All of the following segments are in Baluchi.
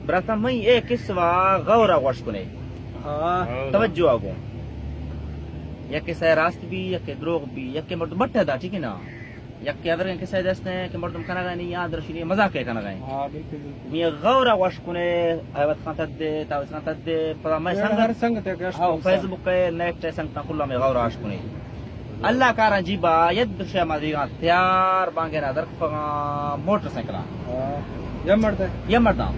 براساں، منی اے قصہ ءَ غور ءَ گوش کنے۔ ہاں۔ توجہ ءَ گوں۔ یک قصہ راست بی، یک دروغ بی، یک مردم بٹہ دا، ٹھیک ہے نا؟ یک ادر قصہ دست ہیں کہ مردم کنگا نہیں، یا درشی نہیں، مذاق ہے کنگا ہیں۔ ہاں، بالکل، بالکل۔ یہ غور ءَ گوش کنے، حیوت خان تدے، تاوس خان تدے، پدا میں اے سنگت، ہر سنگت ہے کہ ہاں، فیس بک ہے، نیٹ ہے، سنگتاں کلا میں غور ءَ گوش کنے۔ اللہ کاراں جی با، ید شے ما دیگاں تیار، بانگے نا درکفگاں موٹر سائیکلاں۔ ہاں۔ یا مردے؟ یا مرداں۔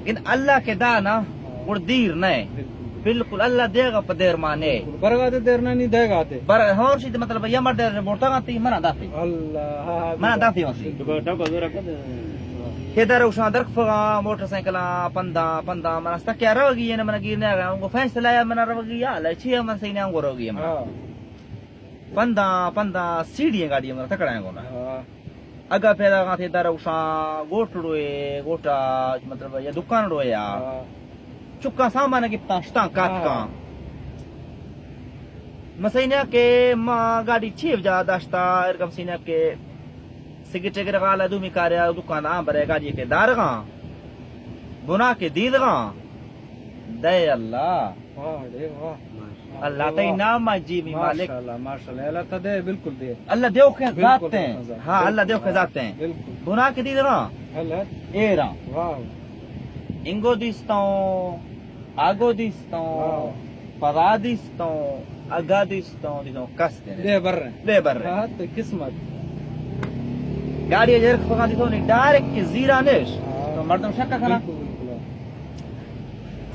لیکن اللہ کہ دا نا، ہاں۔ گڑ دیر نہ۔ بالکل۔ بالکل، اللہ دیگا پہ دیر ما نے۔ بالکل۔ برگا دے دیر نہ، نی دیگا دے۔ بر-، ہور شی مطلب، یا مردے بورتگاں تی، منا داتی۔ اللہ، ہاں، ہاں، منا بالکل۔ داتی ہور شی۔ بالکل۔ کہ در اوشاں درکفگاں موٹر سائیکلاں، پنداں، پنداں، منا سکیا روگی، یہ نہ منا گیر نہ گیا، ان کو فیصلہ یا منا روگی، یا لے چی من سہی نہ گو روگی منا۔ ہاں۔ پنداں، پنداں، سیڑھی گاڑی منا تکڑا گونا۔ ہاں۔ اگا پیدا گاتے در اوشاں گوٹڑوے، گوٹا، مطلب، یا دکان ڑوے یا۔ ہاں۔ چکاں سامان گپتاں، شتاں کاتکاں۔ ہاں۔ مسئلہ کہ ما گاڑی چی وجہ داشتا، ارگم سینا کہ سگریٹ گرگا، دومی کاریا دکان آں برے گاڑی کہ دارگاں، بنا کہ دیدگاں۔ دے اللہ۔ واہ رے واہ۔ اللہ تئی نام ءَ جی می مالک۔ ماشاءاللہ، ماشاءاللہ۔ اللہ تا دے، بالکل دے۔ اللہ دیو کے ذات ہیں۔ ہاں، اللہ دیو کے ذات ہیں۔ بالکل۔ بنا کہ دیدگاں۔ اللہ۔ ایراں۔ واہ۔ انگو دیستوں، آگو دیستوں، واہ۔ پدا دیستوں، اگا دیستوں، دیستوں، کس دے۔ لے بر رہے۔ لے بر رہے۔ ہاں، تو قسمت۔ گاڑی جرک فگا دیستوں، نہیں، ڈائریکٹ کہ زیرا نش۔ ہاں۔ تو مردم شک کنا۔ بالکل، بالکل۔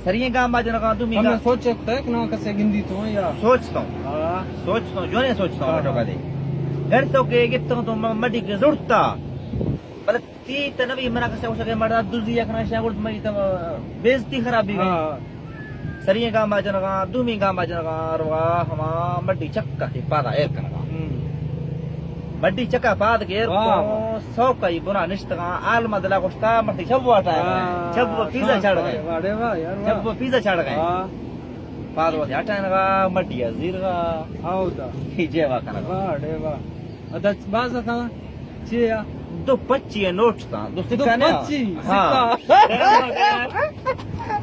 سریں گام ءَ جنگاں، دومی ہمیں گام۔ سوچ تک نہ کسے گندی تو یا؟ سوچ تو۔ ہاں۔ سوچ تو، جو نہیں سوچ تو، ہاں، بیٹو کا دے۔ گھر تو کے گپتوں تو م-، مڈی کے زڑتا۔ بلے تی تے نبی منا کسے اوشا کے مردا دزی یک نہ شاگرد مئی تو بے عزتی خراب بی۔ ہاں۔ سریں گام ءَ جنگاں، دومی گام ءَ جنگاں، روا ہما مڈی چکا کے پادا ایر کنگا۔ ہم۔ مڈی چکا پاد گیر واہ، تو واہ۔ سوکا ای بنا نشتگاں، عالم دلا گوشتا، مرتی چبو اٹا ہے۔ ہاں، چبو پیزا چاڑ گئے۔ واہ، واہ، واہ، یار، واہ۔ چبو پیزا چاڑ گئے۔ ہاں۔ پاد وتی اٹا نگا، مڈی زیرگا۔ ہاں، دا۔ ہی جے وا کنگا۔ واہ، واہ۔ ادا باز تھا، چی یا؟ دو پچی ہے نوٹ تھا، دو دو سکا نے۔ پچی، ہاں۔ سکا۔